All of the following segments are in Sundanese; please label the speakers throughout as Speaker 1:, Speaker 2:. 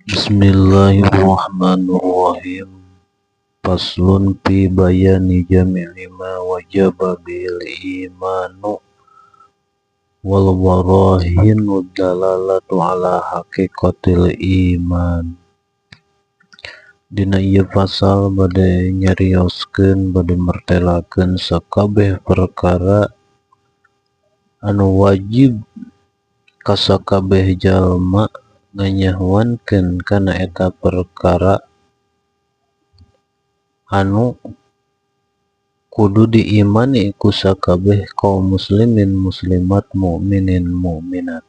Speaker 1: Bismillahirrahmanirrahim. Faslun fi bayani jami'i ma wajaba bil imanu wal warahinu dalalatu ala haqiqatil iman. Dina ieu pasal bade nyarioskeun bade mertelakeun sakabeh perkara anu wajib ka sakabeh jalma nganyahoankeun kana eta perkara anu kudu diimani ku sakabeh kaum muslimin muslimat mukminin mukminat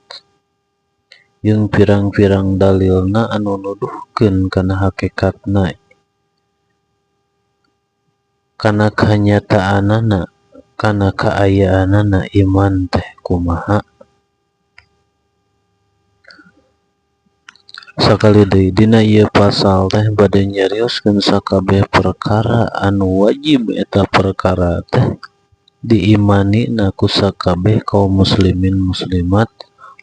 Speaker 1: jeung pirang-pirang dalilna anu nuduhkeun kana hakikatna kana kanyataanana kana kaayaanana iman teh kumaha. Sakali deui dina ieu pasal teh bade nyarioskeun sakabeh perkara anu wajib eta perkara teh diimani na ku sakabeh kaum muslimin muslimat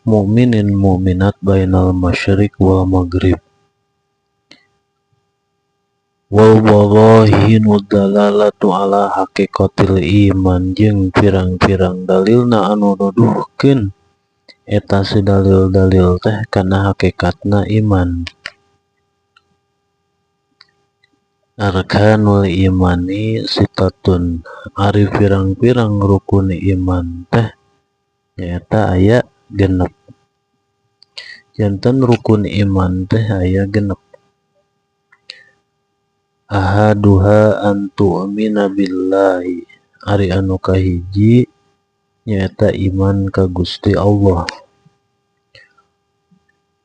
Speaker 1: mukminin mukminat bainal masyriq wal maghrib wal warahinu dalalatu ala haqiqatil iman jeung pirang-pirang dalilna anu nuduhkeun eta si dalil-dalil teh kana hakikatna iman. Arkanul imani sitatun, ari pirang-pirang rukun iman teh nyaeta aya 6. Janten rukun iman teh aya 6. Ahaduha an tu'mina billahi, ari anu kahiji nyaeta iman ka Gusti Allah.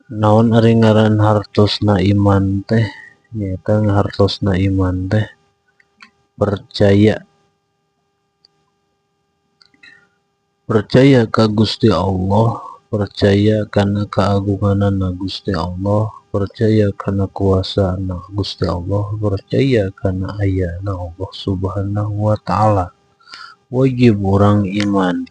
Speaker 1: Naon ari ngaran hartosna iman teh? Nyaeta hartosna iman teh percaya. Percaya ka Gusti Allah, percaya kana keagunganana Gusti Allah, percaya kana kuasana Gusti Allah, percaya kana ayana Allah Subhanahu wa taala. Wajib orang iman.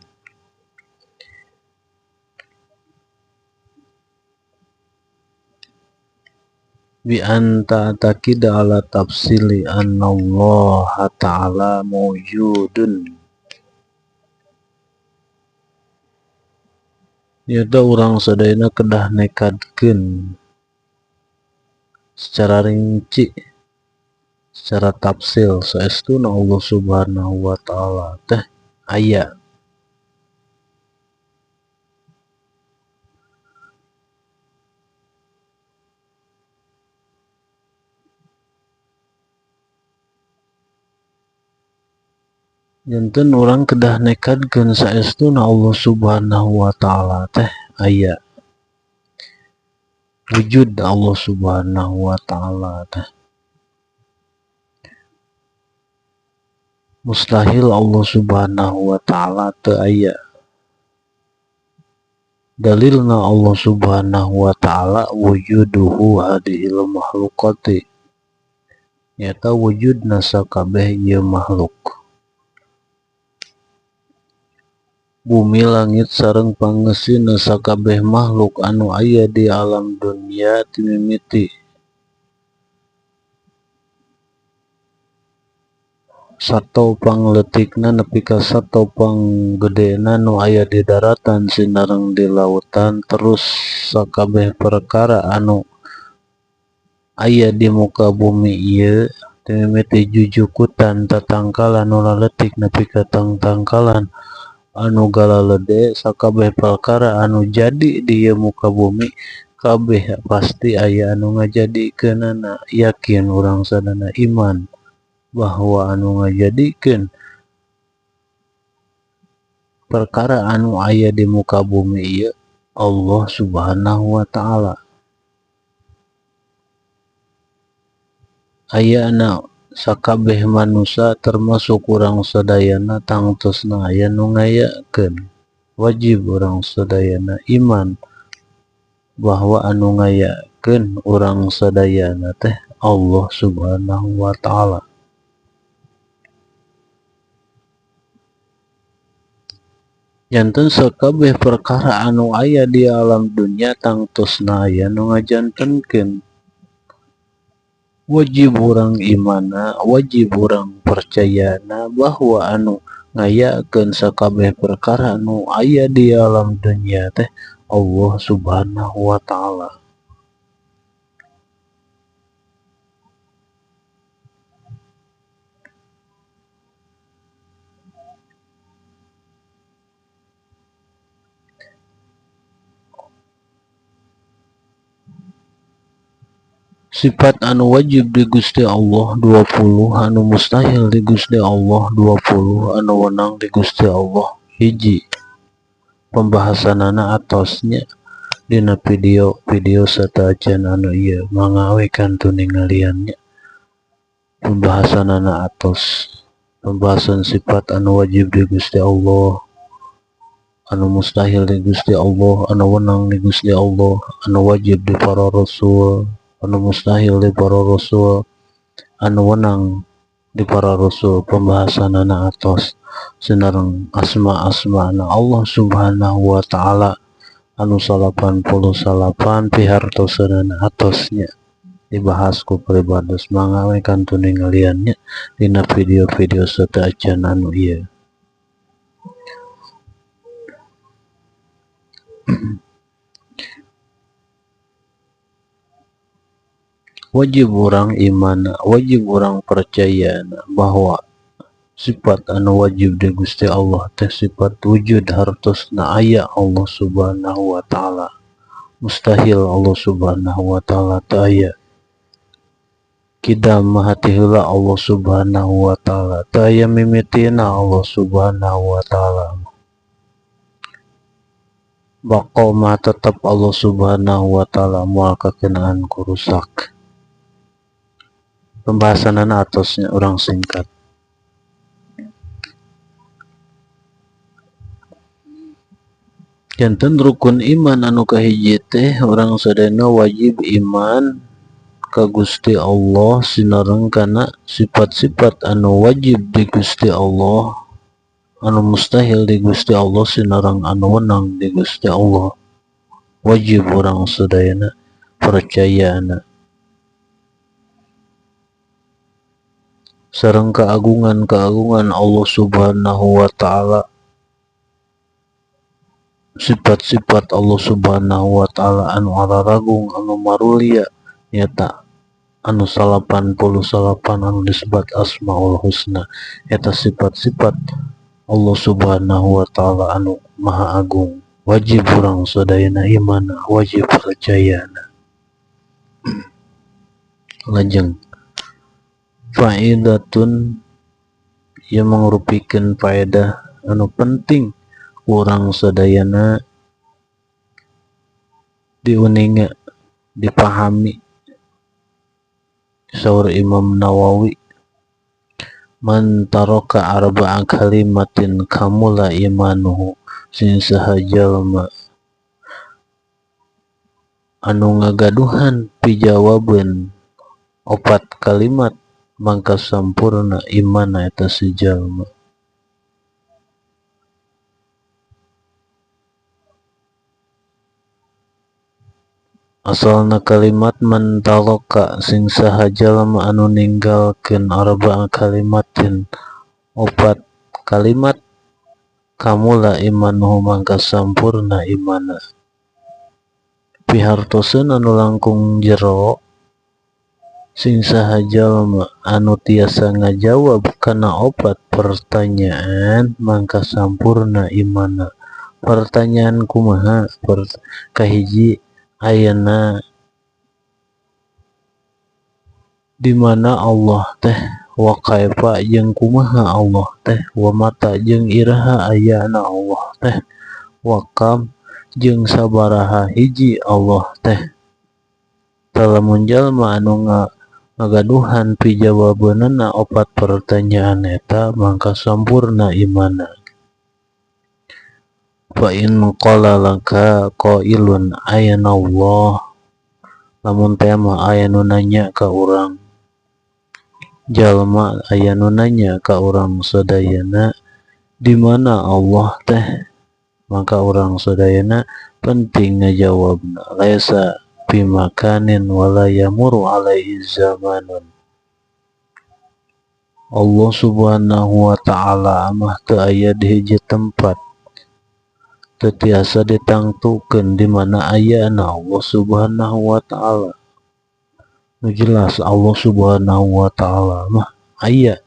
Speaker 1: Bi anta taqida ala tafsili anna Allah ta'ala mawjudun. Nyata urang sadayana kedah nekadkeun secara rinci, secara tafsil saestuna Allah Subhanahu wa taala teh aya. Janten urang kedah nekadkeun saestuna Allah Subhanahu wa taala teh aya. Wujud Allah Subhanahu wa taala teh. Mustahil Allah Subhanahu wa taala teu aya. Dalilna Allah Subhanahu wa taala wujuduhu hadhil makhluqati. Nyata wujudna sakabeh ieu makhluk. Bumi langit sareng pangeusina sakabeh makhluk anu aya di alam dunia timimiti sato pangleutikna nepi ka sato panggedena nu aya di daratan sinareng di lautan terus sakabeh perkara anu aya di muka bumi ieu timimiti jujukutan tatangkalan nu laletik nepi ka tangtangkalan anu galalede sakabeh perkara anu jadi di ieu muka bumi kabeh pasti aya anu ngajadikeunana. Yakin urang sadana iman bahwa anu ngajadikeun perkara anu aya di muka bumi ieu Allah Subhanahu wa taala. Ayana sakabeh manusia termasuk urang sadayana tangtosna aya nu ngayakeun. Wajib urang sadayana iman bahwa anu ngayakeun urang sadayana teh Allah Subhanahu wa taala. Janten sakabeh perkara anu aya di alam dunia tangtosna aya nu ngajantenkeun. Wajib urang imana, wajib urang percayana bahwa anu ngayakeun sakabeh perkara anu aya di alam dunya teh Allah Subhanahu wa Ta'ala. Sifat anu wajib di Gusti Allah 20, anu mustahil di Gusti Allah 20, anu wenang di Gusti Allah 1. Pembahasanana atosnya dina video-video sateuacan anu ieu mangga we kantun ningalian nya. Pembahasanana atos pembahasan sifat anu wajib di Gusti Allah, anu mustahil di Gusti Allah, anu wenang di Gusti Allah, anu wajib di para rasul, anu mustahil di para rasul, anu wenang di para rasul. Pembahasanana atos sinareng asma-asmana Allah Subhanahu wa Ta'ala anu 89 pihartosanana atosnya dibahas ku pribados. Mangga we kantun ningalian nya dina video-video sateuacan anu ieu. Wajib urang iman, wajib urang percaya bahwa sifat anu wajib di Gusti Allah teh sifat wujud hartosna aya Allah Subhanahu wa Ta'ala. Mustahil Allah Subhanahu wa Ta'ala teu aya. Kidam maha ti heula Allah Subhanahu wa Ta'ala, teu aya mimitina Allah Subhanahu wa Ta'ala. Baqa mah tetep Allah Subhanahu wa Ta'ala moal kakenaan ku rusak. Pembahasanana atosnya urang singkat. Janten rukun iman anu kahiji teh urang sadayana wajib iman ka Gusti Allah sinareng kana sifat-sifat anu wajib di Gusti Allah, anu mustahil di Gusti Allah sinareng anu wenang di Gusti Allah. Wajib urang sadayana percayana sareng keagungan-keagungan Allah Subhanahu wa Ta'ala, sifat-sifat Allah Subhanahu wa Ta'ala anu araragung, anu marulia nyata anu 89 anu disebut Asmaul Husna, eta sifat-sifat Allah Subhanahu wa Ta'ala anu maha agung. Wajib urang sadayana iman, wajib percayana. Lajeng faedatun ieu mangrupikeun faedah anu penting urang sadayana diuninga, dipahami. Saur Imam Nawawi, man taraka arba'a kalimatin kamula imanuhu, sing saha jalma anu ngagaduhan pijawabeun 4 kalimat mangka sampurna imanna eta si jalma. Asalna kalimat man taraka sing saha jalma anu ninggalkeun arba'a kalimatin 4 kalimat kamula imanuhu mangka sampurna imanna. Pihartoseun anu langkung jero sing saha jalma anu tiasa ngajawab kana 4 pertanyaan mangka sampurna imanna. Pertanyaan kumaha? Kahiji, ayeuna di mana Allah teh, wa kaifa jeung kumaha Allah teh, wa mata jeung iraha ayana Allah teh, wa kam jeung sabaraha hiji Allah teh. Lamun jalma anu ngagaduhan pijawabeunana 4 pertanyaan eta mangka sampurna imanna. Fa in qala laka qailun ayna Allah, lamun teh mah aya nu nanya ka urang jalma, aya nu nanya ka urang sadayana di mana Allah teh, maka urang sadayana penting ngajawabna. Laisa fi makanin wa la yamuru alaihi zamanun. Allah Subhanahu wa ta'ala mah teu aya di hiji tempat, teu tiasa ditangtukeun di mana ayana Allah Subhanahu wa ta'ala. Nu jelas Allah Subhanahu wa ta'ala mah aya.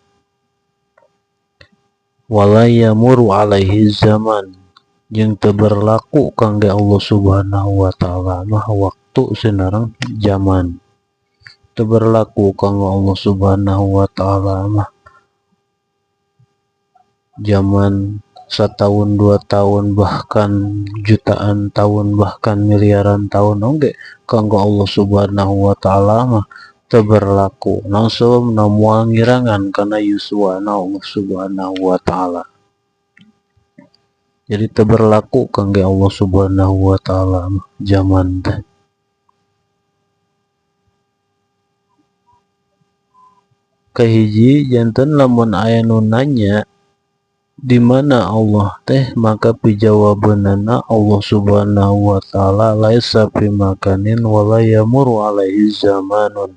Speaker 1: Wala yamuru alaihi zaman, jeung teu berlaku kangge Allah Subhanahu wa ta'ala mah waktu sinareng zaman. Teu berlaku kanggo Allah Subhanahu wa ta'ala mah zaman setahun, 2 tahun, bahkan jutaan tahun, bahkan miliaran tahun oge kanggo Allah Subhanahu wa ta'ala mah teu berlaku. Langsung moal ngirangan kana yuswana Allah Subhanahu wa ta'ala. Jadi teu berlaku kangge Allah Subhanahu wa ta'ala mah zaman teh. Kahiji janten lamun aya nu nanya di mana Allah teh, maka pijawabeunana Allah Subhanahu wa ta'ala laisa fi makanin wa la yamuru alaihi zamanun.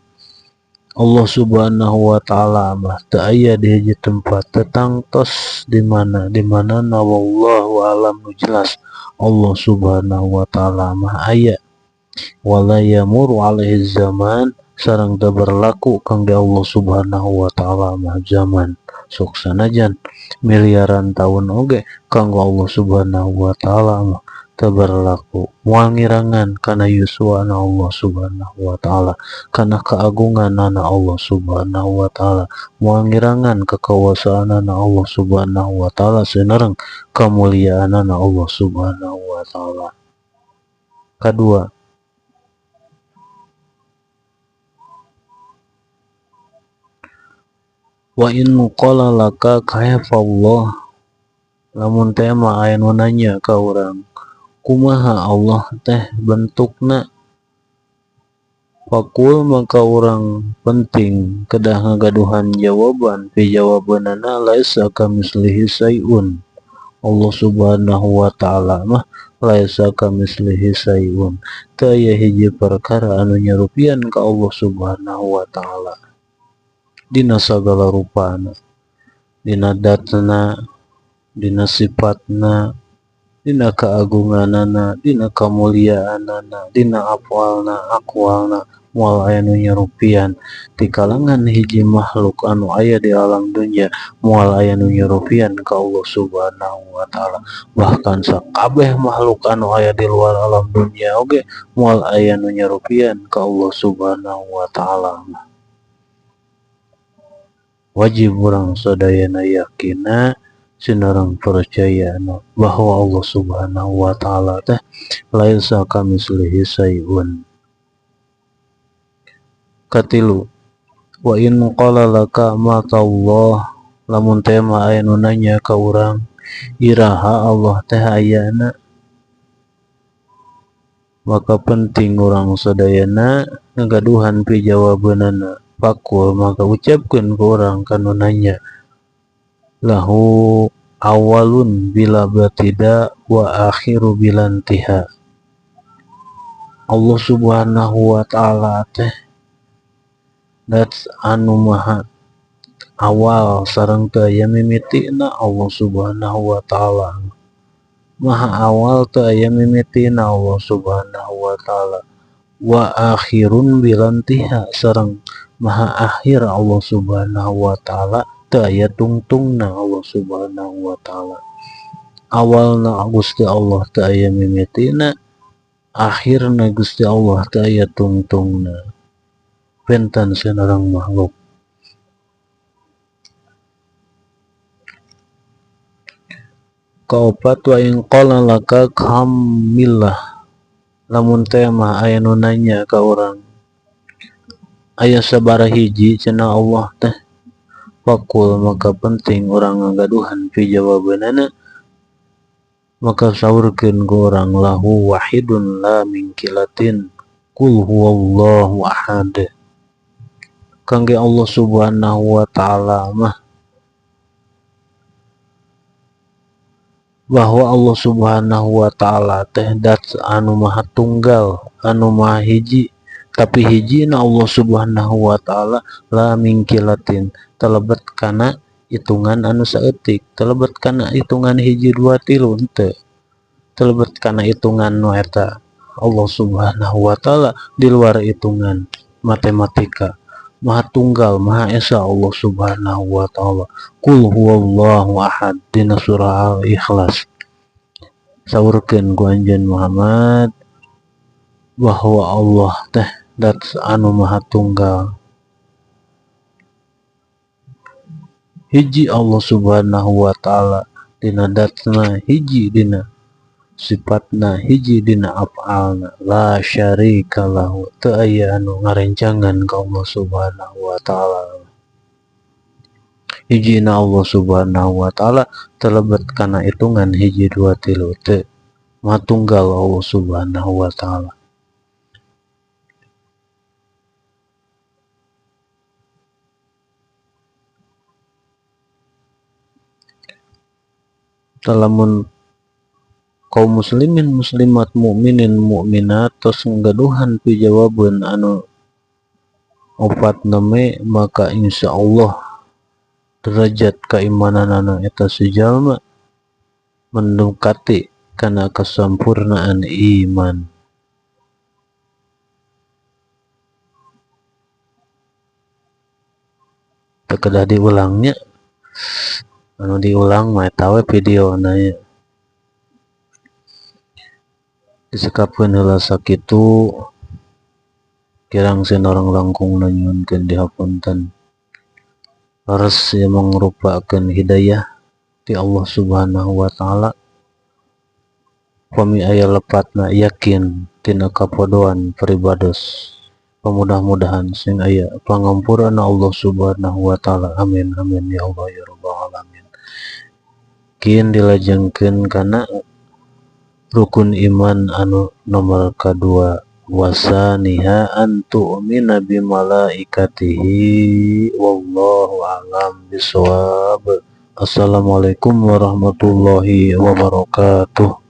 Speaker 1: Allah Subhanahu wa ta'ala mah teu aya di hiji tempat, tetangtos di mana, di mana na wallahu alam, nu jelas Allah Subhanahu wa ta'ala mah aya. Wala yamuru alaihi zaman, sareng teu berlaku kangge Allah Subhanahu wa ta'ala mah zaman. Sok sanajan miliaran tahun oge kanggo Allah Subhanahu wa ta'ala mah teu berlaku. Moal ngirangan kana yuswana Allah Subhanahu wa ta'ala, kana keagunganana Allah Subhanahu wa ta'ala, moal ngirangan kekuasaanana Allah Subhanahu wa ta'ala sinareng kemuliaanana Allah Subhanahu wa ta'ala. Kadua, wa in qala laka kaifa Allah, lamun teh mah aya nu nanya ka urang kumaha Allah teh bentukna, fakul maka urang penting kedah ngagaduhan jawaban, pi jawabanana laisa kamislihi sayun. Allah Subhanahu wa ta'ala mah laisa kamislihi sayun, teu aya hiji perkara anu nyarupian ka Allah Subhanahu wa ta'ala dina sagala rupana, dina datna, dina sifatna, dina keagunganana, dina kemuliaanana, dina afalna, akwalna, moal aya nu nyarupian di kalangan hiji makhluk anu aya di alam dunya, moal aya nu nyarupian ka Allah Subhanahu wa ta'ala. Bahkan sakabeh makhluk anu aya di luar alam dunya oge moal aya nu nyarupian ka Allah Subhanahu wa ta'ala. Wajib urang sadayana yakina sinareng percaya bahwa Allah Subhanahu wa ta'ala teh laisa kamislihi sayun. Katilu, wa in qala laka ma Allah, lamun teh mah aya nu nanya ka urang iraha Allah teh ayana, maka penting urang sadayana ngagaduhan pijawabeunana. Fakul maka ucapkeun ka urang kanu nanya, lahu awalun bila batida wa akhiru bila intiha. Allah Subhanahu wa ta'ala teh dat anu maha awal sareng teu aya mimitina. Allah Subhanahu wa ta'ala maha awal teu aya mimitina Allah Subhanahu wa ta'ala, wa akhirun bila intiha sareng maha akhir Allah Subhanahu wa ta'ala teu aya tungtungna Allah Subhanahu wa ta'ala. Awalna Gusti Allah teu aya mimitina, akhirna Gusti Allah teu aya tungtungna. Benten sinareng makhluk. Kaopat, wa in qala laka kamillah, lamun teh mah aya nu nanya ka urang aya sabaraha hiji cenah Allah teh, fakul maka penting urang ngagaduhan pijawabeunana, maka saurkeun ku urang lahu wahidun la min kilatin qul huwallahu ahad. Kangge Allah Subhanahu wa ta'ala mah Bahwa Allah Subhanahu wa ta'ala teh dat anu maha tunggal, anu maha hiji, tapi hijina Allah Subhanahu wa ta'ala la mingkilatin, telebet kana hitungan anu saeutik, telebet kana hitungan hiji dua tilu henteu, telebet kana hitungan nu eta. Allah Subhanahu wa ta'ala di luar hitungan matematika. Maha tunggal, maha esa Allah Subhanahu wa ta'ala. Qul huwallahu ahad dina surah Al-Ikhlas. Saurkeun ku anjeun Muhammad bahwa Allah teh dat anu maha tunggal. Hiji Allah Subhanahu wa ta'ala dina datna, hiji dina sifatna, hiji dina af'alna, la syarika lahu, teu aya anu ngarencangan ka Allah Subhanahu wa ta'ala. Hijina Allah Subhanahu wa ta'ala telebet kana hitungan hiji dua tilu teu, maha tunggal Allah Subhanahu wa ta'ala. Lamun kaum muslimin muslimat mukminin mukminat tos nggaduhan pijawabeun anu opat neme, maka insyaallah derajat keimananana eta si jalma mendekati kana kesampurnaan iman. Teu kedah diulangnya, anu diulang mah eta we videona nya. Disekapkeun heula sakitu, kirang sinorang langkung nyuhunkeun dihapunten. Leres ieu mangrupakeun hidayah ti Allah Subhanahu wa ta'ala. Pami aya lepatna yakin tina kapodoan pribados. Pamudah-mudahan sing aya pangampurana Allah Subhanahu wa ta'ala. Amin amin ya Allah ya rabbal alamin. Kin dilajengkeun kana rukun iman anu nomor kadua, wasaniha an tu'mina bimalaikatihi wallahu a'lam bishawab. Assalamualaikum warahmatullahi wabarakatuh.